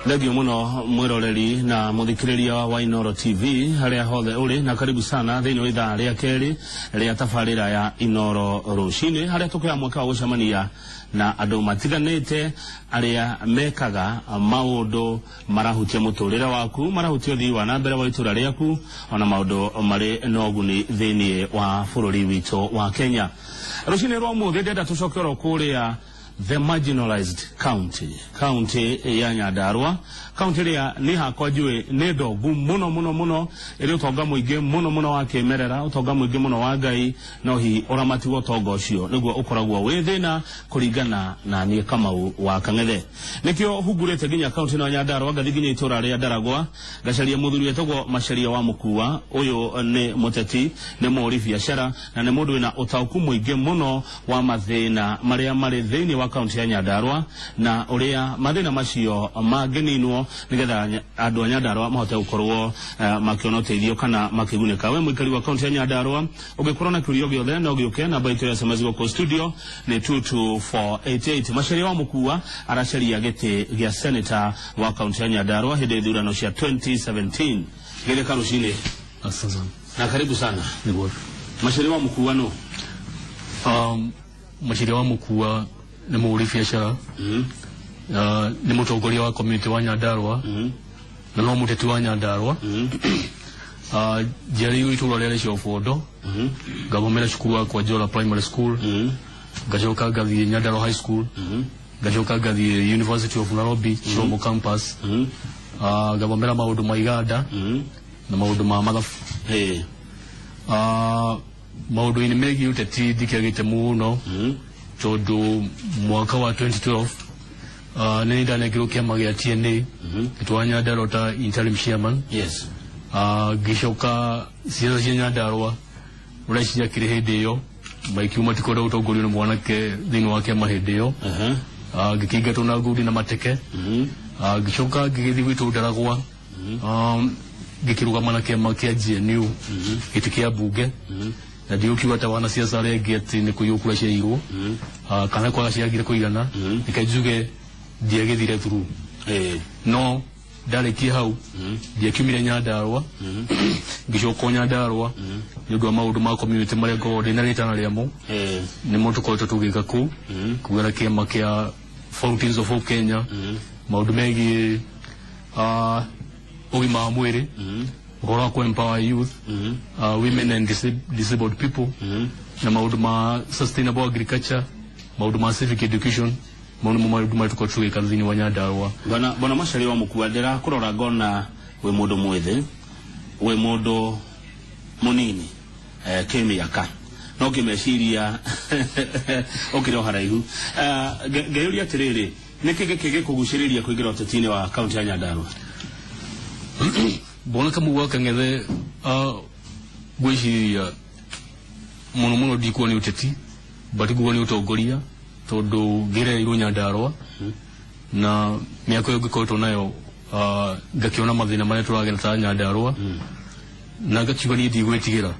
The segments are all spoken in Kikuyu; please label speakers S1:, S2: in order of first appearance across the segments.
S1: Thengio muno mwiroreri na muthikiriria wa Inoro TV haria hothe uri, na karibu sana thiini wa ithaa ria keri ria tabarira ya Inoro Rucini, haria tukuoya mweke wa gucemania na andu matiganite aria mekaga maundu marahutia muturire waku, marahutia uthii wa na mbere wa itura riaku, ona maundu mari na ũguni thiini wa bururi witu wa Kenya. Rucini rwa umuthi ndenda tucoke oro kuria the marginalized county, county ya Nyandarua, county ĩrĩa nĩ hakwa njũĩ nĩ ndongu mũno mũno mũno, ĩrĩ ũtonga mũingĩ mũno mũno wa kĩmerera, ũtonga mũingĩ mũno wa Ngai, no hihi ũramati wa ũtonga ũcio nĩguo ũkoragwo wĩ thĩna kũringana na niĩ Kamau wa Kang'ethe. Nĩkĩo hungurĩte nginya county ĩno ya Nyandarua, ngathi nginya itũra rĩa Ndaragwa, ngacaria mũthuri wĩtagwo Macharia wa Mũkua. Ũyũ nĩ mũteti, nĩ mũhũri biacara, na nĩ mũndũ wĩna ũtaũku mũingĩ mũno wa mathĩna marĩa marĩ thĩinĩ wa kaunti ya Nyandarua na ũrĩa mathĩna macio mangĩninwo nĩgetha andũ a Nyandarua mahote gũkorwo makĩona ũteithio kana makĩgunĩka. We mũikari wa kaunti ya Nyandarua, ũngĩkorwo na kĩũria gĩothe no gĩũke, namba itũ ya SMS gũkũ studio nĩ 22488. Macharia wa Mũkua aracaria gĩtĩ gĩa senator wa kaunti ya Nyandarua hĩndĩ ya ithurano cia 2017. Gĩtheka rũcinĩ.
S2: Asante sana.
S1: Na karibu sana.
S2: Nĩguo.
S1: Macharia wa Mũkua no?
S2: Macharia wa Mũkua nĩ mũhũri biacara, nĩ mũtongoria wa community wa Nyandarua, na no mũteti wa Nyandarua. Njiarĩirwo itũra rĩa Rĩcobondo, ngathomera cukuru wa Kwanjora Primary School, ngacoka ngathiĩ Nyandarua High School, ngacoka ngathiĩ University of Nairobi Chiromo Campus, ngathomera maũndũ ma iganda na maũndũ ma mathabu. Maũndũ-inĩ megiĩ ũteti ndikĩagĩte mũno, tondũ mwaka wa 2012 nĩ ndanengerwo kĩama gĩa TNA gĩtwa Nyandarua ta interim chairman. Ngĩcoka ciaca cia Nyandarua ũrĩa ciakĩrĩ hĩndĩ ĩyo maikiuma tikwenda gũtongorio nĩ mwanake thĩinĩ wa kĩama hĩndĩ ĩyo. Ngĩkĩingatwo na ngundi na mateke. Ngĩcoka ngĩgĩthiĩ gwitũ Ndaragwa, ngĩkĩrũgama na kĩama kĩa GNU gĩtĩ kĩa mbunge, na ndigũkiuga ta wanasiasa arĩa angĩ atĩ nĩ kũiywo kura ciaiyirwo, kana kwaga ciagire kũigana. Reke njuge ndiagĩthire through. No ndarĩkia hau ndiakiumire Nyandarua, ngĩcoka o Nyandarua nĩ ũndũ wa maũndũ ma community marĩa ngoragwo ndĩna rĩtana rĩamo, nĩmo tũkoretwo tũgĩka kũu kugera kĩama kĩa Fountains of Hope Kenya, maũndũ megiĩ ũgima wa mwĩrĩ, ũhoro wa kũ-empower youth, women and disabled people, na maũndũ ma sustainable agriculture, maũndũ ma civic education. Maũndũ nĩmo maũndũ marĩa tũkoretwo tũgĩka thĩinĩ wa Nyandarua.
S1: Bwana Macharia wa Mũkua, ndĩrakũrora ngona wĩ mũndũ mwĩthĩ, wĩ mũndũ mũnini kĩmĩaka, no kĩmeciria ũkĩrĩ o haraihu. Ngeyũria atĩrĩrĩ, nĩkĩ gĩkĩ gĩkũgucĩrĩria kũingĩra ũteti-inĩ wa kaunti ya Nyandarua?
S2: Bwana Kamau wa Kang'ethe, ngwĩciria mũno mũno ndikuo nĩ ũteti, but nguo nĩ ũtongoria, tondũ ngĩrereirwo Nyandarua na mĩaka ĩyo ngĩkoretwo nayo, ngakĩona mathĩna marĩa tũragera ta Nyandarua, na ngakiuga niĩ ndigwĩtigĩra,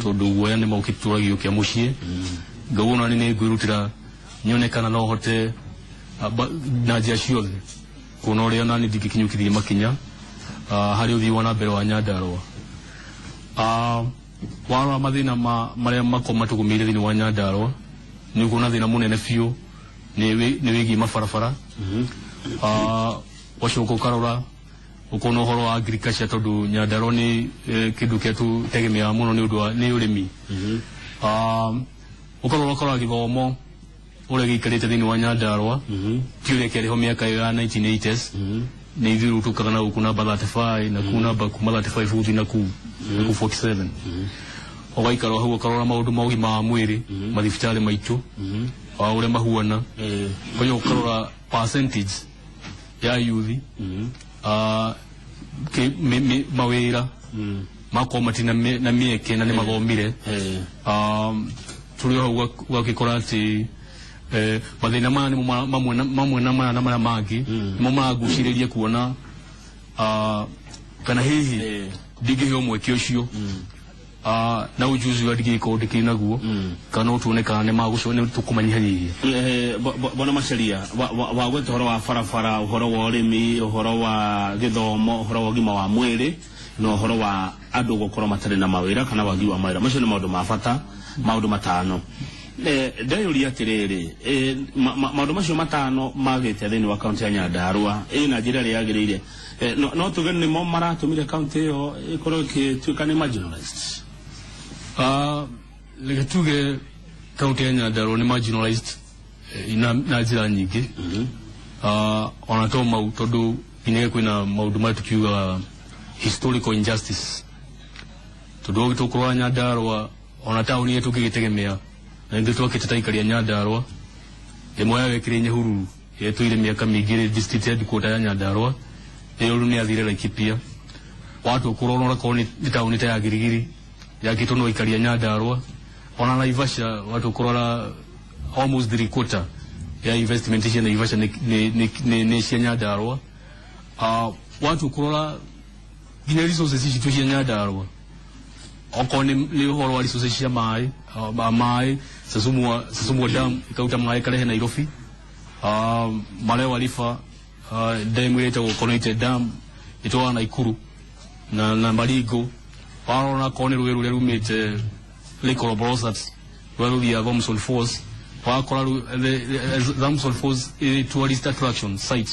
S2: tondũ guoya nĩ maũkĩtũragio kĩa mũciĩ. Ngauga ona nĩ ngwĩrutĩra nyone kana no hote na njĩra ciothe kuona ũrĩa nani ndingĩkinyũkithia makinya harĩ ũthii wa na mbere wa Nyandarua. Warora mathĩna marĩa makorwo matũgũmĩire thĩinĩ wa Nyandarua, nĩ ũkuona thĩna mũnene biũ nĩ wĩgiĩ mabarabara. Wacoka ũkarora ũkona ũhoro wa agriculture, tondũ Nyandarua nĩ kĩndũ kĩrĩa tũtegemeaga mũno nĩ ũndũ wa nĩ ũrĩmi. Ũkarora ũkarora gĩthomo ũrĩa gĩikarĩte thĩinĩ wa Nyandarua, ti ũrĩa kĩarĩ ho mĩaka ĩyo ya 1980s. Nĩ ithuĩ rĩu tũkaga na gũkũ namba 35 na kuu namba kuma 35 gũthiĩ na kuu na kuu 47. Ũgaikara hau ũkarora maũndũ ma ũgima wa mwĩrĩ, mathibitarĩ maitũ wa ũrĩa mahuana. Ũgacoka ũkarora percentage ya youth, mawĩra makorwo matina na mĩeke na nĩ mathomire. Tũrĩ o hau ũgagĩkora atĩ mathĩna maya nĩmo mamwe na maya na marĩa mangĩ nĩmo maragucĩrĩria kuona kana hihi ndingĩheo mweke ũcio. Na ujuzi wa ndigĩkorwo ndĩkĩrĩ naguo kana no tuone kana nĩ magũcoka nĩ tũkũmanyihanyihia.
S1: Bwana Macharia, wagweta ũhoro wa barabara, ũhoro wa ũrĩmi, ũhoro wa gĩthomo, ũhoro wa ũgima wa mwĩrĩ na ũhoro wa andũ gũkorwo matarĩ na mawĩra kana wagi wa mawĩra. Macio nĩ maũndũ ma bata, maũndũ matano. Ndeyũria atĩrĩrĩ, maũndũ macio matano magĩte thĩinĩ wa kaunti ya Nyandarua ĩna njĩra ĩrĩa yagĩrĩire, no tuge nĩmo maratũmire kaunti ĩyo ĩkorwo ĩgĩtuĩka nĩ marginalized?
S2: Reke tuge kaunti ya Nyandarua nĩ marginalized na njĩra nyingĩ. Ona to mau, tondũ nginyagia kwĩna maũndũ marĩa tũkiugaga historical injustice, tondũ tũkũrora Nyandarua ona taũni ĩrĩa tũngĩgĩtegemea na ithuĩ twakĩte ta aikari a Nyandarua, ĩmwe yayo ĩkĩrĩ Nyahururu ĩrĩa ĩtũire mĩaka mĩingĩ ĩrĩ district headquarter ya Nyandarua, ĩyo rĩu nĩ yathire Laikipia. Watu kũrora onakorwo nĩ taũni ta ya Girigiri yakĩtwo no aikari a Nyandarua, ona Naivasha watu kũrora almost 3/4 ya investment cia Naivasha nĩ cia Nyandarua. Watu kũrora nginya resources citũ cia Nyandarua, okorwo nĩ ũhoro wa resources cia maĩ, maĩ Sasumua Dam ĩkaruta maĩ ĩkarehe Nairobi, Malewa River dam ĩrĩa ĩtagwo Konoite Dam ĩtwaraga Naikuru na Baringo. Warora okorwo nĩ rũĩ rũrĩa rumĩte Lake Olbolosat rũrĩa rũthiaga Thomson Falls, wakora Thomson Falls ĩrĩ tourist attraction site,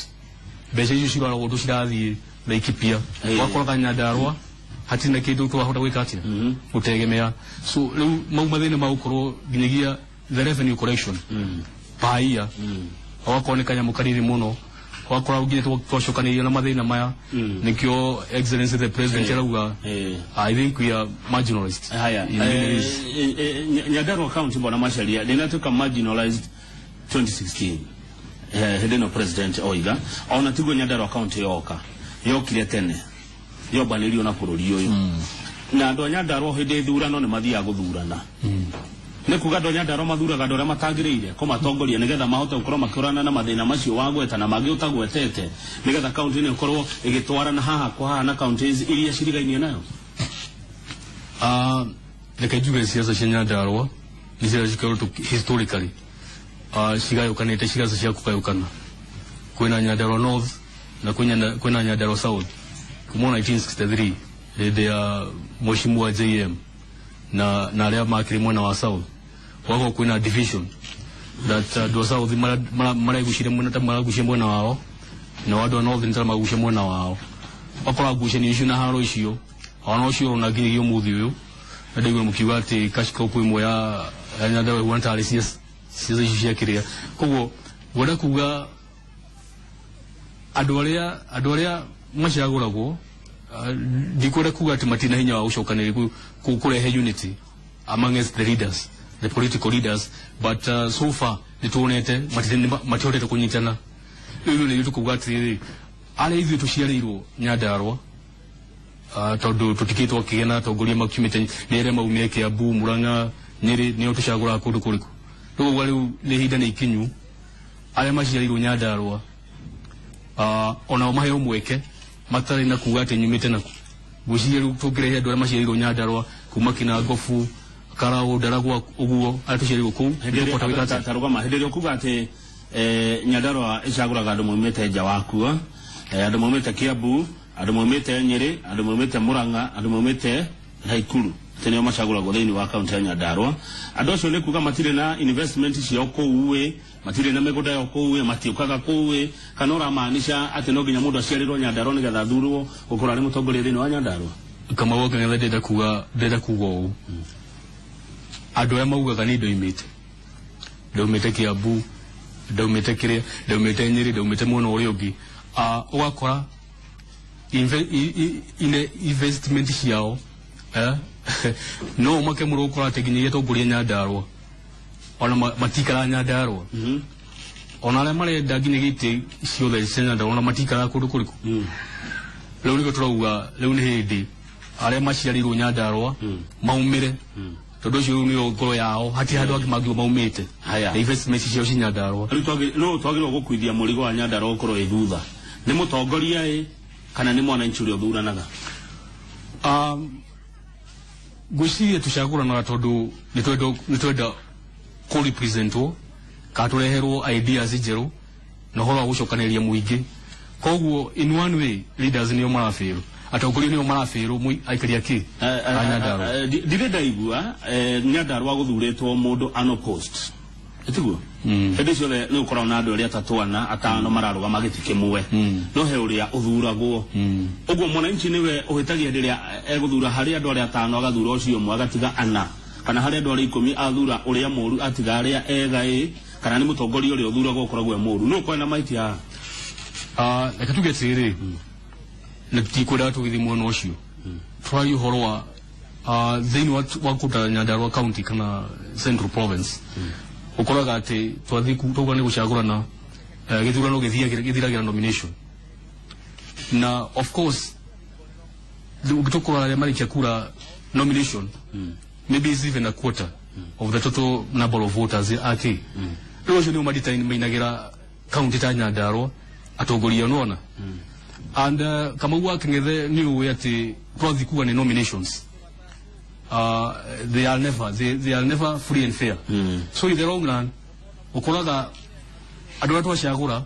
S2: mbeca icio ciraragwo cirathiĩ Laikipia. Wakora Nyandarua hatirĩ na kĩndũ tũrahota gwĩka atĩa gũtegemea. So rĩu mau mathĩna ma gũkorwo nginyagia the revenue collection per year wakorwo nĩ kanyamũ kanini mũno, wakora nginya twacokanĩrĩria na mathĩna maya, nĩkĩo Excellency the President arauga I think we are marginalized
S1: Haya,
S2: in many ways.
S1: Nyandarua County, Bwana Macharia, ndĩnatuĩka marginalized 2016, hĩndĩ ĩno President oiga ona tiguo Nyandarua County yoka yokire tene yombanĩrio na bũrũri ũyũ, na andũ a Nyandarua hĩndĩ ithurano nĩ mathiaga gũthurana. Nĩ kuga andũ a Nyandarua mathuraga andũ arĩa matagĩrĩire kũmatongoria nĩgetha mahote gũkorwo makĩhũrana na mathĩna macio wagweta na mangĩ ũtagwetete, nĩgetha kaunti ĩno ĩkorwo ĩgĩtwarana haha kwa haha na counties iria cirigainie nayo?
S2: Reke njuge siasa cia Nyandarua nĩ ciaca cikoretwo historically cigayũkanĩte, cigaca cia kũgayũkana. Kwĩna Nyandarua North na kwĩna Nyandarua South kuma 1963 hĩndĩ ya Mheshimiwa JM na arĩa makĩrĩ mwena wa South. Gwakorwo kwĩna division that andũ a South maregucirie mwena ta maragucia mwena wao na andũ a North nĩ ta maragucia mwena wao. Wakora ngucanio icio na haro icio ona ũcio ũrona nginyagia ũmũthĩ ũyũ, na ndaigua mũkiuga atĩ cash crop ĩmwe ya Nyandarua ĩhuana tarĩ ciaca icio cia kĩrĩa. Koguo ngwenda kuga andũ arĩa macagũragwo, ndikwenda kuga atĩ matirĩ na hinya wa gũcokanĩrĩria kũrehe unity amongst the leaders, the political leaders, but so far nĩ tuonete matihotete kũnyitana. Rĩu nĩ tũkuga atĩrĩrĩ, arĩa ithuĩ tũciarĩirwo Nyandarua, tondũ tũtikĩrĩ twakĩgĩa na atongoria makiumĩte nĩ arĩa maumire Kiambu, Murang'a, Nyĩrĩ, nĩo tũcagũraga kũndũ kũrĩkũ. Rĩu ũguo rĩu nĩ ihinda nĩ ikinyu arĩa maciarĩirwo Nyandarua onao maheo mweke matarĩ na kuga atĩ nyumĩte naku. Ngwĩciria rĩu tũngĩrehe andũ arĩa maciarĩirwo Nyandarua kuma Kinangobu, Karau, Ndaragwa, ũguo arĩa tũciarĩirwo kũu, nĩtũkũhota gwĩka atĩa?
S1: Tarũgama. Hĩndĩ ĩrĩa ũkuga atĩ Nyandarua ĩcagũraga andũ maumĩte nja wakuo, andũ maumĩte Kiambu, andũ maumĩte Nyĩrĩ, andũ maumĩte Murang'a, andũ maumĩte Naikuru, atĩ nĩo macagũragwo thĩinĩ wa kaunti ya Nyandarua, andũ acio nĩ kuga matirĩ na investment ciao kũu ĩ, matirĩ na mĩgũnda yao kũu ĩ, matiũkaga kũu ĩ, kana ũramaanisha atĩ no nginya mũndũ aciarĩrwo Nyandarua nĩgetha athurwo gũkorwo arĩ mũtongoria thĩinĩ wa Nyandarua?
S2: Kamau wa Kang'ethe, ndĩrenda kuga ũũ, andũ arĩa maugaga nĩ ndaumĩte Kiambu, ndaumĩte kĩrĩa, ndaumĩte Nyĩrĩ, ndaumĩte mwena ũrĩa ũngĩ, ũgakora investment ciao, no ũmake mũno gũkora atĩ nginyagia atongoria Nyandarua ona matikaraga Nyandarua, ona arĩa marenda nginyagia itĩ ciothe cia Nyandarua ona matikaraga kũndũ kũrĩkũ. Rĩu nĩkĩo tũrauga rĩu nĩ hĩndĩ arĩa maciarĩirwo Nyandarua maumĩre, tondũ ũcio rĩu nĩyo ngoro yao, hatirĩ handũ angĩ mangiuga maumĩte.
S1: Haya.
S2: Na investment ciao ci Nyandarua.
S1: Rĩu no twagĩrĩirwo gũkuithia mũrigo wa Nyandarua ũkorwo ĩ thutha nĩ mũtongoria ĩ kana nĩ mwananchi ũrĩa ũthuranaga?
S2: Ngwĩciria tũcagũranaga tondũ nĩ twenda kũ-representwo kana tũreherwo ideas njerũ na ũhoro wa gũcokanĩrĩria mũingĩ. Koguo in one way leaders nĩo marabĩrwo, atongoria nĩo marabĩrwo, aikari a kĩ a Nyandarua.
S1: Ndirĩ ndaigua Nyandarua gũthurĩtwo mũndũ unopposed, ĩtiguo? Hĩndĩ ciothe nĩ gũkoragwo na andũ erĩ, atatũ, ana, atano mararũgama gĩtĩ kĩmwe, no he ũrĩa ũthuragwo. Ũguo mwananchi nĩwe ũhĩtagia hĩndĩ ĩrĩa egũthura harĩ andũ arĩa atano, agathura ũcio ũmwe agatiga ana, kana harĩ andũ arĩa 10 athura ũrĩa mũru atiga arĩa ega, ĩ kana nĩ mũtongoria ũrĩa ũthuragwo ũkoragwo e mũru? Nũ ũkoragwo na mahĩtia haha?
S2: Reke tuge atĩrĩrĩ, na tũtikwendaga tũgĩthiĩ mwena ũcio, tũraria ũhoro wa thĩinĩ wa kũta Nyandarua County kana Central Province. Ũkoraga atĩ twathiĩ twauga nĩ gũcagũrana, gĩthurano gĩthiragĩra nomination, na of course ũngĩtũkora arĩa marĩkia kura nomination, maybe it's even a quarter of the total number of voters ake. Rĩu acio nĩo madeterminagira county ta Nyandarua atongoria nona. And Kamau wa Kang'ethe, nĩ ũĩ atĩ twathiĩ kuga nĩ nominations, they are never free and fair. So in the long run ũkoraga andũ arĩa twacagũra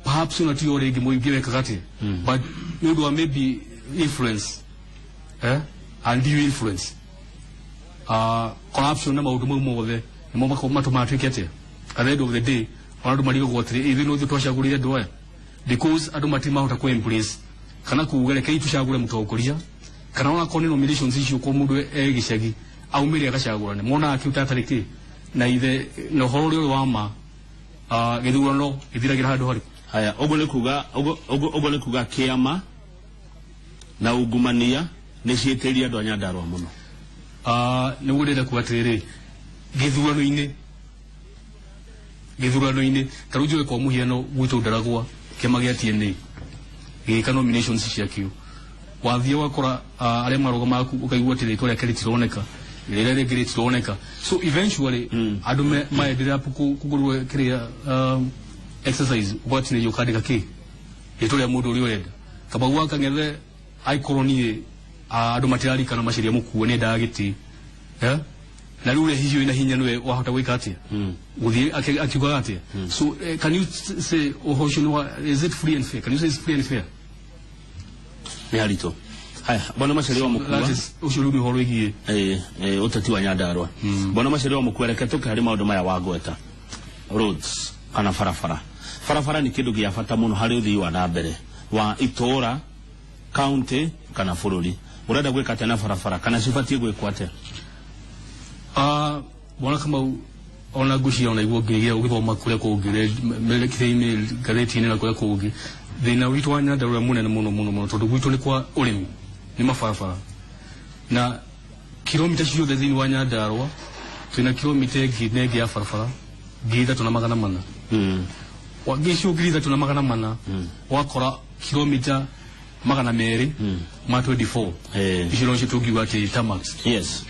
S2: perhaps ona tio rĩngĩ mũingĩ wekaga atĩa, but nĩ ũndũ wa maybe influence, undue influence, corruption na maũndũ mau mothe nĩmo matũmaga tuĩke atĩa, at the end of the day ona andũ marigagwo atĩrĩ, ithuĩ no ithuĩ twacagũrire andũ aya, because andũ matimahota kũ embrace kana kuga rekei tũcagũre mũtongoria, kana ona korwo nĩ nominations icio ko mũndũ e gĩcagi aumĩre agacagũrane, monaga kĩu tatarĩ kĩ na ithe na ũhoro ũrĩa ũrĩ wa ma, gĩthurano gĩthiragĩra handũ harĩkũ?
S1: Haya, ũguo nĩ kuga kĩama na ungumania nĩ ciĩtĩria andũ a Nyandarua mũno.
S2: Nĩguo ndĩrenda kuga atĩrĩrĩ, gĩthurano-inĩ ta rĩu njuge kwa mũhiano gwitũ Ndaragwa, kĩama gĩa TNA gĩgĩka nominations ciakĩo, wathiĩ ũgakora arĩa marũgamaga ũkaigua atĩ rĩtwa rĩake rĩtironeka, rĩrĩa rĩngĩ rĩtironeka. So eventually andũ maendelea kũgũrwo kĩrĩa exercise, ũgatinĩrio ũkandĩka kĩ rĩtwa rĩa mũndũ ũrĩa ũrenda. Kamau wa Kang'ethe, aikorwo niĩ andũ matirarikana maciria mũkuo nĩ endaga gĩtĩ, eh? Na rĩu ũrĩa hihi wĩna hinya nĩwe wahota gwĩka atĩa, gũthiĩ akiugaga atĩa. So can you say ũhoro ũcio is it free and fair? Can you say it's free and fair?
S1: Nĩ haritũ. Haya, bwana Macharia wa Mũkua.
S2: That is ũcio rĩu nĩ ũhoro wĩgiĩ
S1: ũteti wa Nyandarua. Bwana Macharia wa Mũkua, reke tũke harĩ maũndũ maya wagweta, roads kana barabara. Barabara nĩ kĩndũ gĩa bata mũno harĩ ũthii wa na mbere wa itũũra, county kana bũrũri. Ũrenda gwĩka atĩa na barabara, kana cibatiĩ gwĩkwo atĩa?
S2: Bwana Kamau, ona ngwĩciria ona iguo ngĩgĩa ũgĩthoma kũrĩa kũngĩ kĩrĩa-inĩ, ngathĩti-inĩ na kũrĩa kũngĩ, thĩna witũ wa Nyandarua mũnene mũno mũno mũno, tondũ gwitũ nĩ kwa ũrĩmi, nĩ mabarabara na kilomita ciothe thĩinĩ wa Nyandarua twĩna kilomita ĩngĩ na ĩngĩ ya barabara 3400. Wangĩ icio 3400, wakora kilomita 224 icio nocio tũngiuga atĩ tarmacs,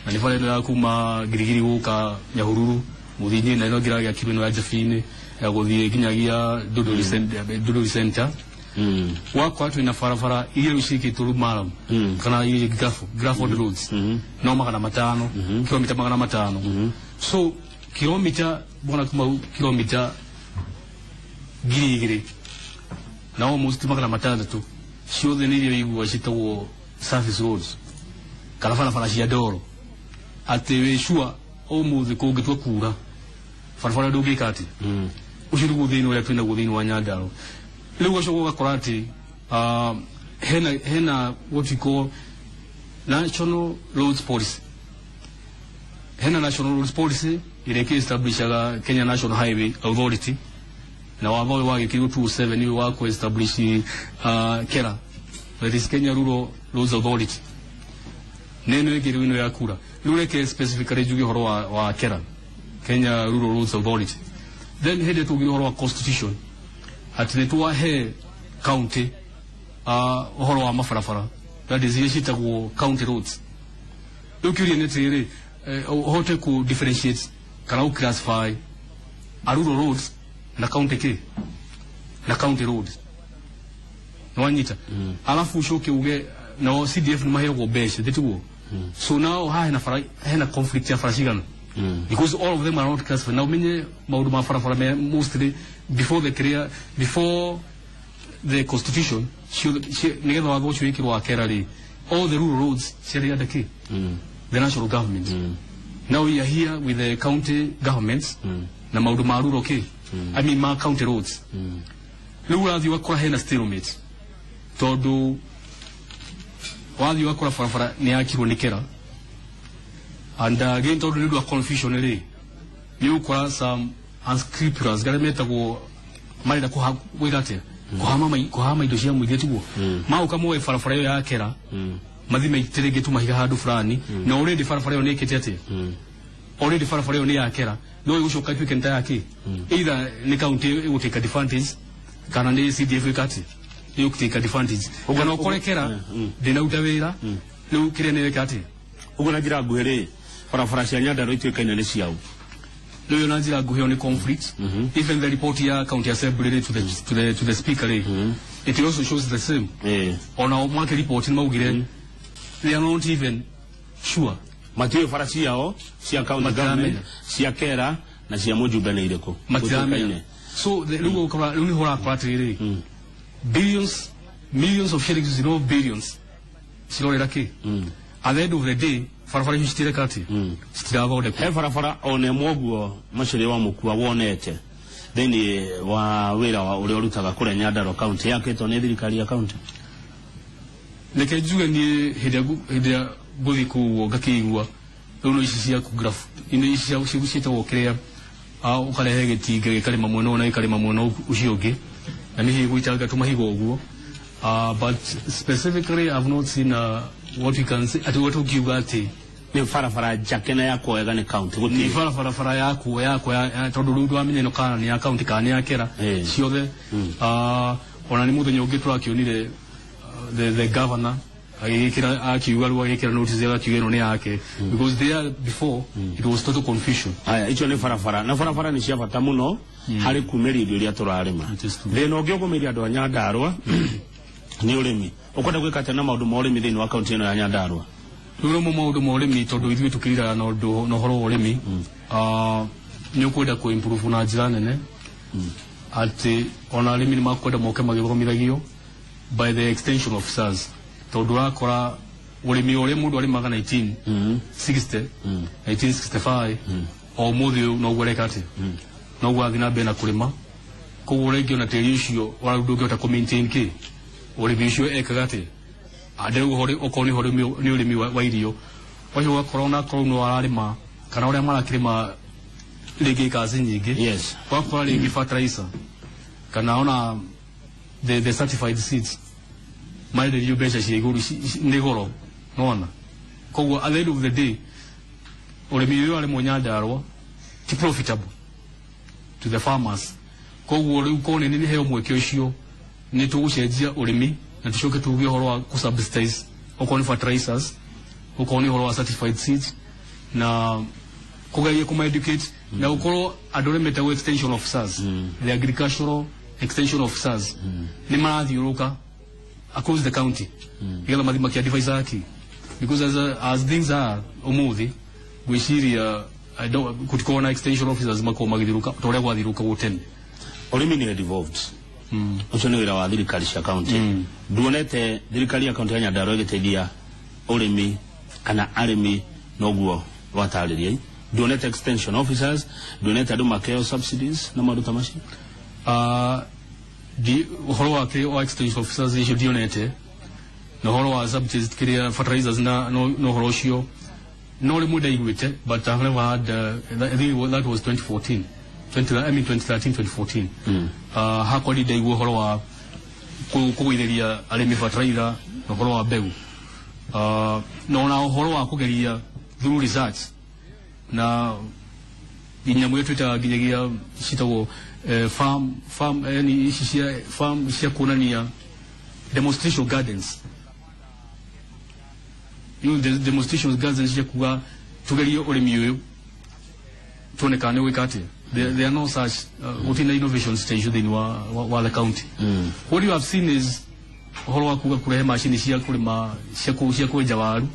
S2: na nĩ bara ĩno ya kuma Girigiri gũka Nyahururu mũthiĩ na ĩno ĩngĩ ĩragĩakirwo ĩno ya Njabi-inĩ ya gũthiĩ nginyagia Ndũndũri Center. Wakora twĩna barabara iria rĩu ciĩkĩtwo rĩu murram kana iria gravel roads no 500, kilomita 500. So kilomita, bwana Kamau, kilomita 2000 na almost 600 ciothe nĩ iria wĩiguaga ciĩtagwo service roads kana barabara cia ndoro, atĩ wĩ sure ũmũthĩ kũngĩtua kura barabara ndũngĩka atĩ. Ũcio nĩguo thĩna ũrĩa twĩnaguo thĩinĩ wa Nyandarua. Rĩu ũgacoka ũgakora atĩ hena what we call national roads policy. Hena national roads policy ĩrĩa ĩkĩ-establishaga Kenya National Highway Authority, na watho ũyũ wagĩkĩrirwo 2007 nĩ wa kũ-establish KERA, that is Kenya Rural Roads Authority, nĩ ĩno ĩngĩ rĩu ĩno ya kura. Rĩu reke specifically njuge ũhoro wa KERA, Kenya Rural Roads Authority. Then hĩndĩ tũgire ũhoro wa constitution atĩ nĩ twahe county ũhoro wa mabarabara, that is iria ciĩtagwo county roads. Rĩu kĩũria nĩ atĩrĩrĩ, ũhote ku differentiate kana ku classify a rural roads na county kĩ na county roads, nĩwanyita? Alafu ucoke uge nao CDF nĩ maheagwo mbeca, tĩtiguo? So now haha hena bara, hena conflict ya bara cigana, because all of them are not classified. Na umenye maundu ma barabara me mostly before the clear, before the constitution, nigetha watho ũcio wĩkĩrwo wa kera rĩ, all the rural roads ciarĩ under kĩ? The national government. Now we are here with the county governments na maundu ma rural kĩ, I mean ma county roads. Rĩu ũrathiĩ ũgakora hena stalemate, tondũ wathiĩ ũgakora barabara nĩ yakirwo nĩ kera, and again tondũ nĩ ũndũ wa confusion rĩ, nĩ ũgũkora some unscrupulous arĩa metagwo marenda gwĩka atĩa, kũhama indo cia mũingĩ, tiguo maũka moe barabara ĩyo ya kera, mathi maitĩrĩrie tu mahiga handũ fulani, na already barabara ĩyo nĩ ĩkĩte atĩa? Already barabara ĩyo nĩ ya kera, no ĩgũcoka ĩtuĩke nĩ ta ya kĩ? Either nĩ county ĩgũtake advantage kana nĩ CDF ĩka atĩa, ĩgũtake advantage, kana ũkore kera ndĩnaruta wĩra rĩu kĩrĩa nĩ ĩka atĩa.
S1: Ũguo na njĩra nguhĩ rĩ, barabara cia Nyandarua ituĩkaine nĩ ciao?
S2: Rĩu na njĩra nguhĩ ĩyo nĩ conflict. Even the report ya county assembly rĩ, to the speaker rĩ, it also shows the same. Ona mwake report nĩ maugire they are not even sure.
S1: Matiũĩ bara ciao cia county
S2: Matiramenya.
S1: government, cia kera na cia mũjumbe nĩ irĩkũ.
S2: Matiramenya.
S1: Gũtuĩkaine.
S2: So rĩu ũgũkora rĩu nĩho ũrakora atĩrĩrĩ, billions, millions of shillings, billions cirorera kĩ? At the end of the day barabara icio citireka atĩ citirathondekwo.
S1: He barabara ona ĩmwe ũguo Macharia wa Mũkua wonete thĩinĩ wa wĩra wa ũrĩa ũrutaga kũrĩa Nyandarua county yakĩtwo nĩ thirikari ya county?
S2: Reke njuge niĩ hĩndĩ ĩrĩa ngũthiĩ kũu ũguo ngakĩigua rĩu no ici cia graph ino ici cia ciĩtagwo kĩrĩa, ũkarehe gĩtinga gĩkarĩma mwena ũyũ na gĩkarĩma mwena ũcio ũngĩ na nĩ hihi gũitanga tũmahiga ũguo. But specifically I've not seen what we can say, atĩ ũrĩa tũngiuga atĩ
S1: Nĩ barabara njake na yakwo wega nĩ county?
S2: Nĩ
S1: Gũtirĩ.
S2: Barabara bara yakwo tondũ rĩu ndwamenya ĩno kana nĩ ya county kana nĩ ya kera ciothe. Ona nĩ mũthenya ũngĩ tũrakĩonire the governor agĩgĩkĩra, akiuga rĩu agĩkĩra notice, agakiuga ĩno nĩ yake, because there before it was total confusion.
S1: Haya, icio nĩ barabara, na barabara nĩ cia bata mũno harĩ kumĩria indo iria tũrarĩma.
S2: It is true.
S1: Thĩna ũngĩ ũgũmĩire andũ a Nyandarua nĩ ũrĩmi. Ũkwenda gwĩka atĩa na maũndũ ma ũrĩmi thĩinĩ wa kaunti ĩno ya Nyandarua?
S2: Rĩu nĩmo maũndũ ma ũrĩmi, tondũ ithuĩ tũkĩriraga na ũndũ na ũhoro wa ũrĩmi, nĩ ũkwenda kũ improve na njĩra nene atĩ ona arĩmi nĩ makwenda moke magĩthomithagio by the extension officers, tondũ ũrakora ũrĩmi ũrĩa mũndũ arĩmaga 1960, 1965, o ũmũthĩ ũyũ noguo areka atĩa, noguo athiĩ na mbere na kũrĩma. Koguo rĩngĩ ona tĩri ũcio warau ndũngĩhota kũ maintain kĩ ũrĩmi ũcio ekaga atĩa. Andũ rĩu okorwo nĩ ũrĩmi, nĩ ũrĩmi wa irio ũcio, ũgakora onakorwo no ararĩma kana ũrĩa marakĩrĩma rĩngĩ ikaci nyingĩ, ũgakora rĩngĩ fertilizer kana ona the certified seeds marenderio mbeca cia igũrũ, nĩ goro nona. Koguo at the end of the day ũrĩmi ũyũ arĩmwo Nyandarua ti profitable to the farmers. Koguo rĩu korwo nĩ heo mweke ũcio, nĩ tũgũcenjia ũrĩmi na tũcoke tuge ũhoro wa kũ-subsidize okorwo nĩ fertilizers, okorwo nĩ ũhoro wa certified seeds, na kũgeria kũma-educate na gũkorwo andũ arĩa metagwo extension officers, the agricultural extension officers, nĩ marathiũrũka across the county nĩgetha mathiĩ makĩ-advise aki, because as things are ũmũthĩ ngwĩciria I don't- gũtikorwo na extension officers makorwo magĩthiũrũka ta ũrĩa gwathiũrũkagwo tene.
S1: Ũrĩmi nĩ devolved, ũcio nĩ wĩra wa thirikari cia kaunti. Nduonete thirikari ya kaunti ya Nyandarua ĩgĩteithia ũrĩmi kana arĩmi noguo watarĩria? Nduonete extension officers, nduonete andũ makeo subsidies na maũndũ ta macio?
S2: Ũhoro wa kĩ wa extension officers icio ndionete, na ũhoro wa subsidies kĩrĩa fertilizers na ũhoro ũcio no rĩmwe ndaiguĩte, but I've never had. I think that was 2014, 20, I mean 2013, 2014. Hakwa ndi ndaigua ũhoro wa kũgũithĩria arĩmi fertilizer na ũhoro wa mbegũ, na ona ũhoro wa kũgeria through research na nyamũ ĩyo twĩtaga nginyagia citagwo farm ni ici cia farm cia kuonania demonstration gardens, the demonstration gardens cia kuga tugerie ũrĩmi ũyũ tuone kana nĩ ũgwĩka atĩa. There are no such, gũtirĩ na innovation stage thĩinĩ wa the county. What you have seen is ũhoro wa kuga kũrehe macini cia kũrĩma, cia kwenja waru.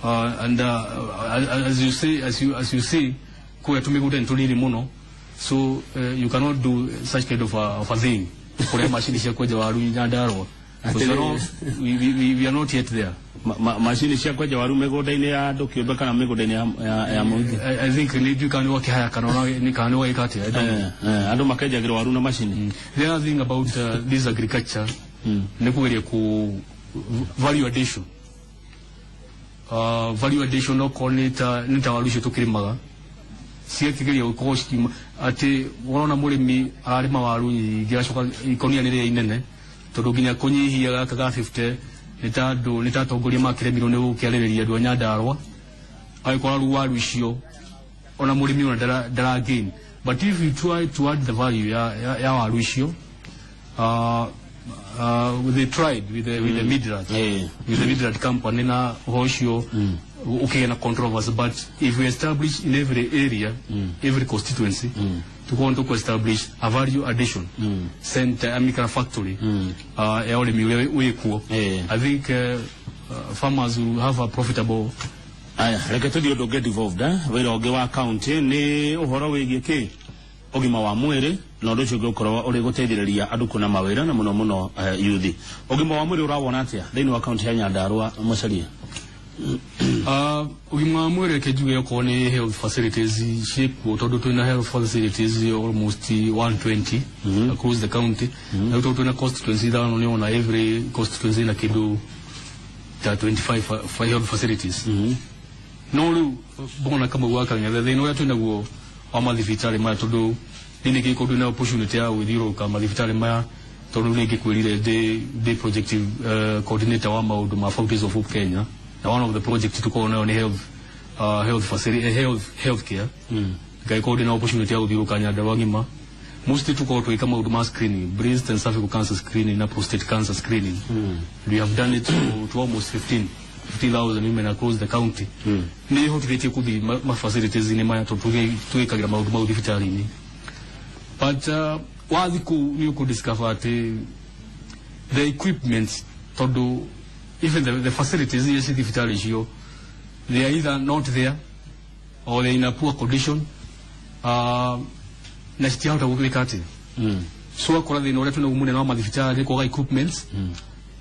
S2: And as you say, as you see, kũrĩa tũmĩgũnda nĩ tũnini mũno, so you cannot do such kind of a thing, kũrĩa macini cia kwenja waru Nyandarua. Because we are not yet there.
S1: Macini cia kwenja waru mĩgũnda-inĩ ya andũ kĩũmbe kana mĩgũnda-inĩ ya mũingĩ?
S2: I think nĩ ndiũĩ kana nĩ wakĩhaya kana kana nĩ wagĩka atĩa, I don't know.
S1: Andũ makenjagĩrwo waru na macini.
S2: The other thing about this agriculture nĩ kũgeria ku value addition. Value addition, okorwo nĩ ta waru icio tũkĩrĩmaga, cigakĩgeria gũkorwo cikiuma atĩ ũrona mũrĩmi ararĩma waru nyingĩ, agacoka ikũnia nĩ rĩrĩa inene, tondũ nginya kũnyihia gaka ga 50 nĩ ta andũ, nĩ ta atongoria makĩremirwo nĩ gũkĩarĩrĩria andũ a Nyandarua. Agĩkora rĩu waru icio ona mũrĩmi ona ndara gain. But if you try to add the value ya waru icio, they tried with the Midrand with the Midrand company, na ũhoro ũcio ũkĩgĩa na controversy. But if we establish in every area, every constituency, tukorwo tũkũ establish a value addition center, I mean, kana factory ya ũrĩmi ũrĩa wĩkuo, I think farmers will have a profitable.
S1: Aya, reke tũthiĩ ũndũ ũngĩ devolved, eh? Wĩra ũngĩ wa county nĩ ũhoro wĩgiĩ kĩ ũgima wa mwĩrĩ, na ũndũ ũcio ũngĩ ũkorwo ũrĩ gũteithĩrĩria andũ kuona mawĩra, na mũno mũno yuthi. Ũgima wa mwĩrĩ ũrawona atĩa thĩinĩ wa kaunti ya Nyandarua, Mucaria?
S2: Ũgima wa mwĩrĩ, reke njuge okorwo nĩ health facilities ciĩkuo, tondũ twĩna health facilities almost 120 across the county. Na rĩu tondũ twĩna constituency ithano, nĩ ona every constituency na kĩndũ ta 25 health facilities. No rĩu mbona Kamau wa Kang'ethe, thĩna ũrĩa twĩnaguo wa mathibitarĩ maya, tondũ niĩ nĩ ngĩkorwo ndĩ na opportunity ya gwĩthiũrũrũka mathibitarĩ maya, tondũ nĩ ngĩkwĩrire ndĩ project coordinator wa maũndũ ma Fountains of Hope Kenya, na one of the project tũkoragwo nayo nĩ health facility, health care. Ngagĩkorwo ndĩ na opportunity ya gũthiũrũrũka Nyandarua ng'ima. Mostly tukoragwo tũgĩka maũndũ ma screening, breast and cervical cancer screening na prostate cancer screening. We have done it to almost 15 50,000 women across the county. Nĩ hotithĩtie kũthiĩ ma facilities-inĩ maya, tondũ tũgĩkagĩra maũndũ mau thibitarĩ-inĩ. But wathiĩ kũu nĩ ũkũ discover atĩ the equipment, tondũ even the facilities iria ci thibitarĩ icio, they are either not there or they are in a poor condition, na citiahota gwĩka atĩ. So akora thĩna ũrĩa twĩnaguo mũnene wa mathibitarĩ nĩ kwaga equipments,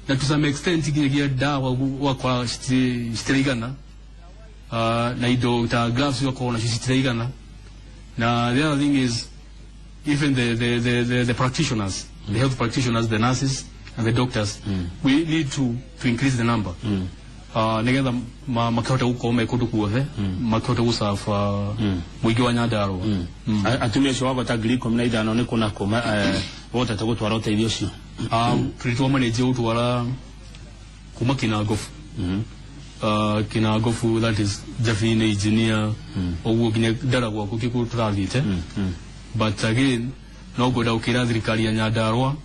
S2: na to some extent nginyagia ndawa ũgakora citiraigana, na indo ta gloves ũgakorwo nacio citiraigana. Na the other thing is even the practitioners, the health practitioners, the nurses and the doctors, we need to increase the number nigetha makĩhote gũkorwo me kũndũ guothe, makĩhote gũserve mũingĩ wa Nyandarua.
S1: Atumia acio wagweta 15,000 nĩ kũ na kũ wotete gũtwara ũteithio ũcio?
S2: Tũrĩ twamanĩnjie gũtwara kuma Kinangofu, Kinangofu, that is Jabini, Engineer, ũguo nginya Ndaragwa, gũkĩ kũu tũrathiĩte. But again, no ngwenda gũkĩra thirikari ya Nyandarua,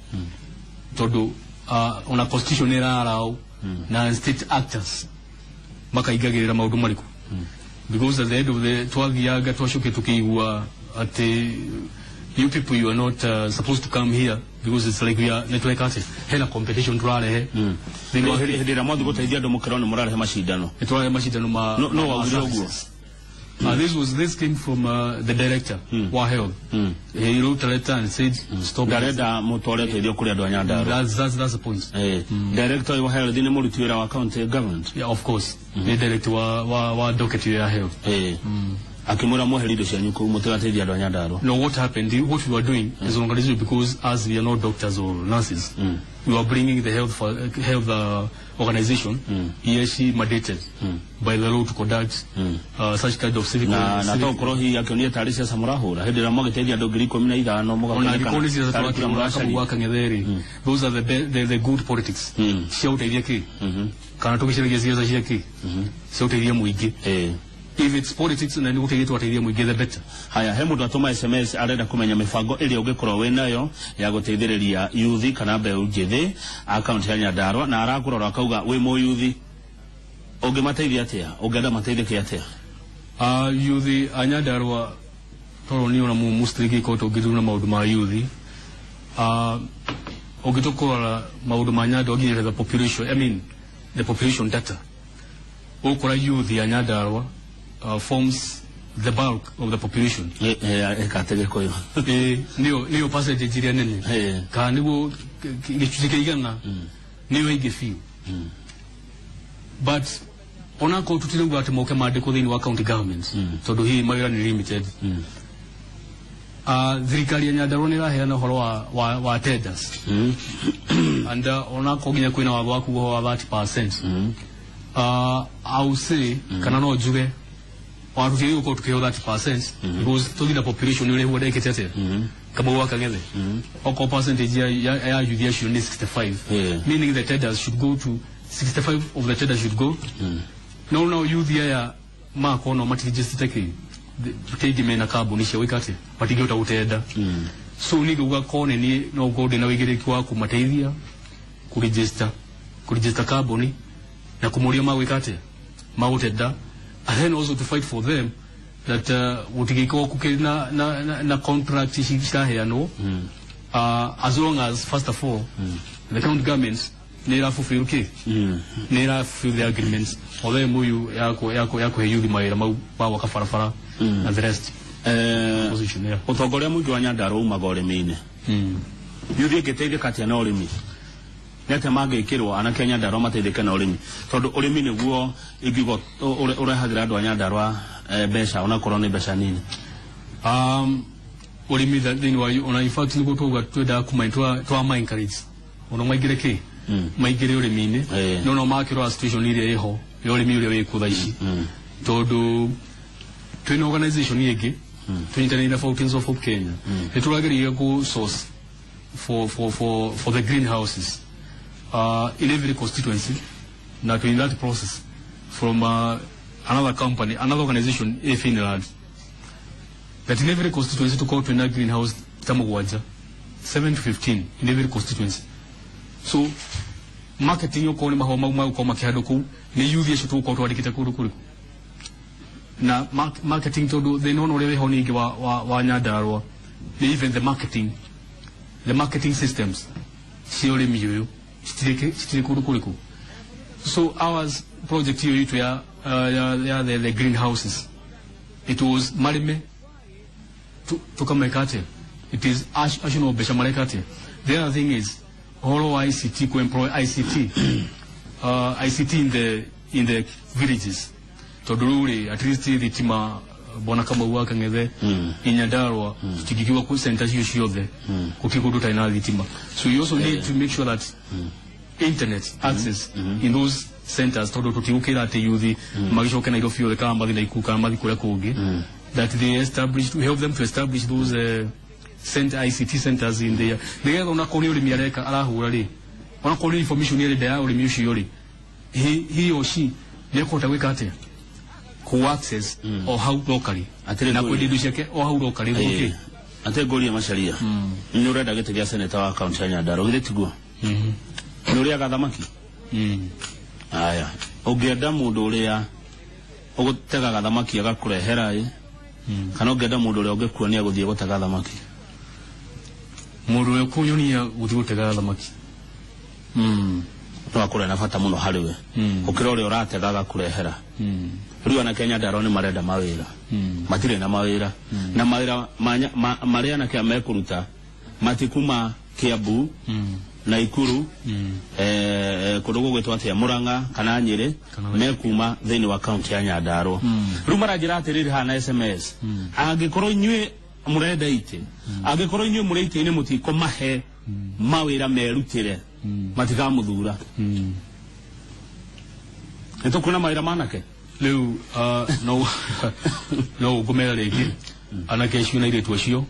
S2: tondũ ona constitution nĩ ĩrarau na state actors makaingagĩrĩra maũndũ marĩkũ, because at the end of the twathianga twacoke tukĩigua atĩ you people, you are not supposed to come here, because it's like we are nĩ tweka atĩ hena competition tũrarehe. Thĩinĩ wa
S1: Hĩndĩ ĩrĩa mwathiĩ gũteithia andũ, mũkĩrwo nĩ mũrarehe macindano?
S2: Nĩ tũrarehe macindano ma
S1: No
S2: ma
S1: waugire ũguo?
S2: services. This came from the director wa health. He wrote a letter and said stop.
S1: Ndarenda mũtware ũteithio kũrĩ andũ a Nyandarua.
S2: That's the point.
S1: Director wa health nĩ mũruti wĩra wa county government?
S2: Yeah, of course. Ni director wa docket ya health.
S1: Akĩmwĩra mweherie indo cianyu kũu, mũtigateithia andũ a Nyandarua.
S2: No, what happened, what we were doing as an organization, because as we are not doctors or nurses, we were bringing the health organization, EAC mandated by the law to conduct such kind of civic.
S1: Na to korwo hihi akĩonire tarĩ ciaca mũrahũra hĩndĩ ĩrĩa mwagĩteithia andũ 15,000.
S2: Ona
S1: Mũgakonekana
S2: angĩkorwo nĩ ciaca
S1: tarĩ kura
S2: tũrakĩhũra,
S1: mũracaria.
S2: Kamau wa Kang'ethe, those are the good politics cia ũteithia kĩ, kana tũgĩcaragia ciaca cia kĩ, cia ũteithia mũingĩ. If it's politics na nĩ gũteithia twateithia mũingĩ, the better.
S1: Haya, he mũndũ atũma SMS, arenda kũmenya mĩbango ĩrĩa ũngĩkorwo wĩ nayo ya gũteithĩrĩria yuthi kana mbeũ njĩthĩ a kaunti ya Nyandarua, na arakũrora akauga wĩ mũyuthi, ũngĩmateithia atĩa, ũngĩenda mateithĩke atĩa?
S2: Yuthi a Nyandarua, tondũ niĩ ona mostly ngĩkorwo ngĩthurana maũndũ ma yuthi, ũngĩtũkũrora maũndũ ma Nyandarua nginya the population, I mean the population data, Ũgũkora youth ya Nyandarua forms the bulk of the population.
S1: Ĩkate Gĩkũyũ.
S2: Ĩ nĩyo percentage iria nene, kana nĩguo gĩcunjĩ kĩa 100 nĩyo aingĩ biũ. But onakorwo tutirauga atĩ moke mandĩkwo thĩinĩ wa county government, tondũ hihi mawĩra nĩ limited, thirikari ya Nyandarua nĩ ĩraheana ũhoro wa tenders, and onakorwo nginya kwĩna watho wa kuga ũhoro wa 30%, I will say, kana no njuge ona tũtiagĩrĩirwo gũkorwo tũkĩheo 30%, because tũthiĩ na population ũrĩa huo ndekĩte atĩa Kamau wa Kang'ethe, okorwo percentage ya youth acio nĩ 65, meaning the tenders should go to 65 of the tenders should go. No youth aya makorwo no matirigicite kĩ kĩingĩ mena kambuni cia gwĩka atĩa, matingĩhota gũtenda. So niĩ ngauga korwo nĩ niĩ, no ngorwo ndĩna ũigĩrĩrĩki wa kũmateithia kũregister kambuni na kũmoria magwĩka atĩa, magũtenda, and then also to fight for them that gũtigĩkorwo kũkĩrĩ na contract ici ciraheanwo, as long as first of all the county governments nĩ ĩra fulfill kĩ, nĩ ĩra fulfill the agreements o the MOU ya kũhe youth mawĩra mau ma gwaka barabara and the rest. Position, yeah.
S1: Ũtongoria mũingĩ wa Nyandarua umaga ũrĩmi-inĩ. Youth ĩngĩteithĩka atĩa na ũrĩmi? Nĩ atĩa mangĩkĩrwo anake a Nyandarua mateithĩke na ũrĩmi? Tondũ ũrĩmi nĩguo ingiuga ũrehagĩra andũ a Nyandarua mbeca, onakorwo nĩ mbeca nini.
S2: Ũrĩmi thĩinĩ wa ona in fact nĩguo twauga twendaga kuma twa encourage ona maingĩre kĩ, maingĩre ũrĩmi-inĩ. No makĩrora situation ĩrĩa ĩho ya ũrĩmi ũrĩa wĩkuo thaa ici, tondũ twĩna organization ĩngĩ tũnyitanĩire na Fountains of Hope Kenya, nĩ tũrageria kũ source for the greenhouses in every constituency, na to in that process from another company, another organization in Finland, that in every constituency tukorwo twĩna greenhouse ta mũgwanja, 7 to 15 in every constituency. So marketing, okorwo nĩ mahũa mau magũkorwo makĩhandwo kũu, nĩ youth acio tũgũkorwo twandĩkĩte kũndũ kũrĩkũ na marketing, tondũ thĩna ona ũrĩa wĩho ningĩ wa Nyandarua nĩ even the marketing systems cia ũrĩmi ũyũ citirĩ kũndũ kũrĩkũ. So ours project hiyo itũ ya the greenhouses, it was marĩme tukameka atĩa, it is acio no mbeca mareka atĩa. The other thing is ũhoro wa ICT, ku employ ICT, ICT in the villages, tondũ rĩu rĩ at least thitima, bwana Kamau wa Kang'ethe, in Nyandarua tutingikiwa ku center cio ciothe gũtirĩ kũndũ ũtarĩ na thitima. So you also need to make sure that internet access in those centers, tondũ tũtigũkĩra atĩ youth magĩcoke Nairobi othe kana mathi Naikuru kana mathi kũrĩa kũngĩ, that they establish, to help them to establish those center ICT centers in there, nĩgetha onakorwo nĩ ũrĩmi areka arahũra rĩ, onakorwo nĩ information ĩrenda ya ũrĩmi ũcio rĩ, he or she nĩ ekũhota gwĩka atĩa, ku access o hau locally
S1: Atĩrĩ
S2: na
S1: ngũrie.
S2: kwendia indo ciake o hau locally gũkĩ.
S1: Ate ngũrie Macharia, nĩ ũrenda gĩtĩ gĩa seneta wa kaunti ya Nyandarua, githĩ tiguo? Nĩ ũrĩaga thamaki? Aya, ũngĩenda mũndũ ũrĩa ũgũtegaga thamaki agakũrehera ĩ, kana ũngĩenda mũndũ ũrĩa ũngĩkuonia gũthiĩ gũtega thamaki?
S2: Mũndũ ũrĩa ũkũnyonia gũthiĩ gũtega thamaki.
S1: No akorwo na bata mũno harĩ we gũkĩra ũrĩa ũratega agakũrehera. Rĩu anake a Nyandarua nĩ marenda mawĩra. Matirĩ na mawĩra, na mawĩra marĩa anake aya mekũruta matikuma Kiambu, Naikuru, kũndũ gũgwĩtwo atĩa, Murang'a kana Nyĩrĩ.
S2: Kana
S1: Mekuma thĩinĩ wa kaunti ya Nyandarua. Rĩu maranjĩra atĩrĩrĩ haha na SMS, angĩkorwo inyuĩ mũrenda itĩ, angĩkorwo inyuĩ mũrĩ itĩ-inĩ mũtikũmahe mawĩra merutĩre, matikamũthura. Nĩ tũkuona mawĩra manake.
S2: Rĩu no ngũmera rĩngĩ anake acio na airĩtu acio,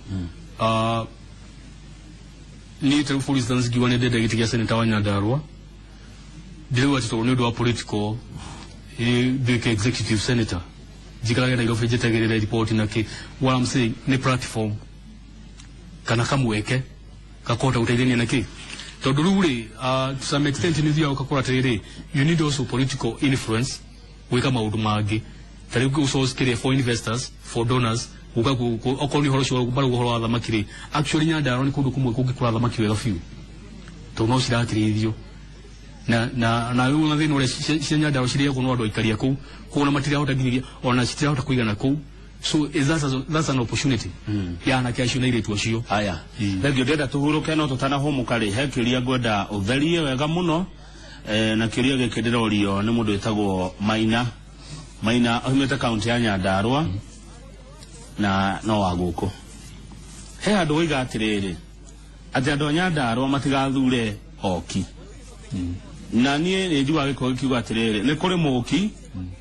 S2: niĩ ta rĩu for instance ngiuga nĩ ndenda gĩtĩ gĩa seneta wa Nyandarua, ndĩrauga atĩ tondũ nĩ ũndũ wa political nduĩke executive senator njikarage Nairobi njetagĩrĩre report na kĩ. What I'm saying nĩ platform kana kamweke gakũhota gũteithania na kĩ, tondũ rĩu rĩ to some extent nĩ ũthiaga ũgakora atĩrĩrĩ, you need also political influence gwĩka maũndũ mangĩ, ta rĩu gũ source kĩrĩa for investors, for donors, gũka okorwo nĩ ũhoro ũcio marauga ũhoro wa thamaki rĩ, actually Nyandarua nĩ kũndũ kũmwe kũngĩkũra thamaki wega biũ, tondũ no cirakĩrĩithio. Na na na rĩu ona thĩna ũrĩa cia Nyandarua cirĩagwo no andũ aikari a kũu, koguo ona matirahota nginyagia ona citirahota kũigana kũu. So is that that's an opportunity ya anake acio na airĩtu acio.
S1: Haya, thengio. Ndĩrenda tũhurũke, no tũtanahũmũka rĩ, he kĩũria ngwenda ũtherie wega mũno, na kĩũria gĩkĩ ndĩrorio nĩ mũndũ wĩtagwo Maina. Maina oimĩte kaunti ya Nyandarua na no wa gũkũ. He handũ woiga atĩrĩrĩ, atĩ andũ a Nyandarua matigathure oki, na niĩ nĩ njiguaga gĩkorwo gĩkiuga atĩrĩrĩ, nĩ kũrĩ mũki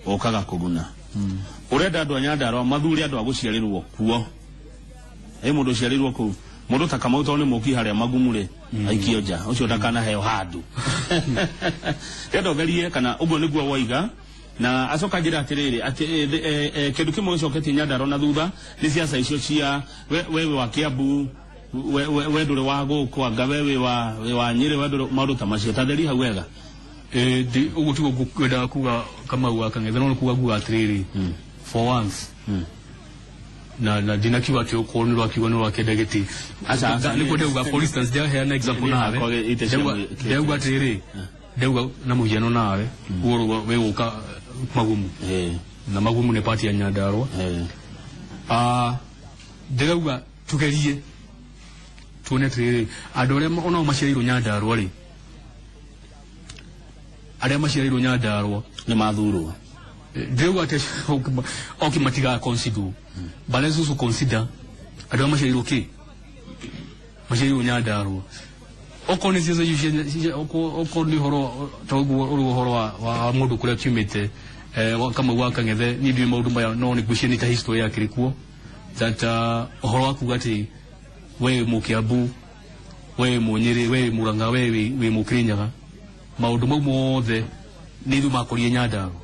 S1: ũkaga kũguna. Ũrenda andũ a Nyandarua mathure andũ a gũciarĩrwo kuo. Ĩ mũndũ ũciarĩirwo kũu, mũndũ ta Kamau, tondũ nĩ mũki harĩa magumu rĩ, aikio nja, ũcio ndakanaheo handũ. Ndĩrenda ũtherie kana ũguo nĩguo woiga, na acoka njĩra atĩrĩrĩ, atĩ kĩndũ kĩmwe gĩcoketie Nyandarua na thutha nĩ ciaca icio cia we wĩ wa Kiambu, we ndũrĩ wa gũkũ, anga we wĩ wa Nyĩrĩ, we ndũrĩ, maũndũ ta macio. Tatheria hau wega.
S2: Ũguo tiguo ngwendaga kuga, Kamau wa Kang'ethe, no nĩ kuga nguga atĩrĩrĩ, for once, na ndinakiuga atĩ okorwo nĩ rwakiuga nĩ rwakĩenda gĩtĩ.
S1: Aca, aca.
S2: Nĩguo ndauga, for instance, ndaheana example
S1: Niĩ
S2: nawe.
S1: hakwa ite cia
S2: Ndauga atĩrĩrĩ, ndauga na mũhiano nawe ũguo wĩ gũka Magumu, na Magumu nĩ party ya Nyandarua. Ndĩrauga tugerie tuone atĩrĩrĩ, andũ arĩa onao maciarĩirwo Nyandarua rĩ, arĩa maciarĩirwo Nyandarua
S1: nĩ mathurwo.
S2: Ndĩrauga atĩ oki matiga consider, but let's also consider andũ arĩa maciarĩirwo kĩ maciarĩirwo Nyandarua. Okorwo nĩ ciaca icio okorwo nĩ ũhoro ta ũguo ũrĩ ũhoro wa mũndũ kũrĩa kiumĩte, Kamau wa Kang'ethe, niĩ ndiũĩ maũndũ maya, no nĩ ngwĩciria nĩ ta history yakĩrĩ kuo that ũhoro wa kuga atĩ we wĩ Mũkĩambu, we wĩ Mũnyĩrĩ, we wĩ Mũrang'a, we wĩ Mũkĩrĩnyaga, maũndũ mau mothe nĩ ithuĩ makorire Nyandarua.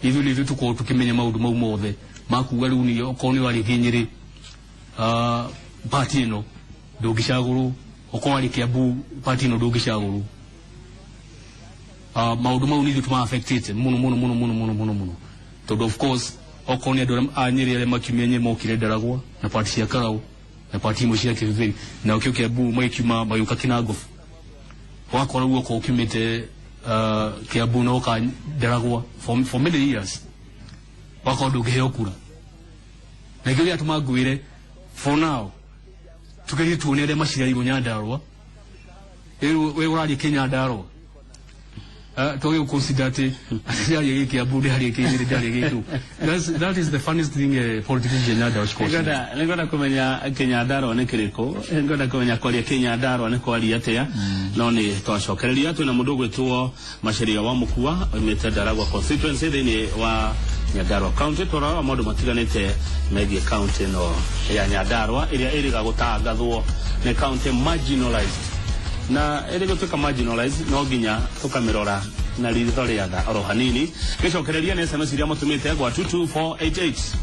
S2: Ithuĩ nĩ ithuĩ tũkorwo tũkĩmenya maũndũ mau mothe makuga rĩu nĩ okorwo nĩ warĩkie Nyĩrĩ, party ĩno ndũngĩcagũrwo, okorwo warĩ Kiambu, party ĩno ndũngĩcagũrwo. Maũndũ mau nĩ ithuĩ tũma affectĩte mũno mũno mũno mũno mũno mũno mũno, tondũ of course okorwo nĩ andũ arĩa a Nyĩrĩ arĩa makiumia Nyĩrĩ mokire Ndaragwa na party cia Karau na party imwe cia Kĩbĩbĩri, na kĩo Kiambu magĩkiuma magĩũka Kinangofu. Wakora rĩu okorwo ũkiumĩte Kiambu na ũka Ndaragwa for many years, wakorwo ndũngĩheo kura. Na nĩkĩo gĩatũma ngwĩre for now tugerie tuone arĩa maciarĩirwo Nyandarua. Rĩu we ũraria Kĩnyandarua, twage gũconsider atĩ ndĩraria gĩkĩambu, ndĩraria kĩnyĩrĩ, ndĩraria gĩkũ. That is the funniest thing, politics cia Nyandarua cikoragwo.
S1: Nĩngwenda kũmenya Kĩnyandarua nĩ kĩrĩkũ, nĩngwenda kũmenya kwaria Kĩnyandarua nĩ kwaria atĩa, no nĩ twacokereria. Twĩna mũndũ ũgwĩtwo Macharia wa Mũkua, oimĩte Ndaragwa constituency thĩinĩ wa Nyandarua County. Tũrarora maũndũ matiganĩte megiĩ county ĩno ya Nyandarua ĩrĩa ĩrĩga gũtangathwo nĩ county marginalized, na ĩrĩ gũtuĩka marginalized no nginya tũkamĩrora na ritho rĩa tha oro hanini. Gĩcokereria nĩ SMS iria mũtũmĩte gwa 22488.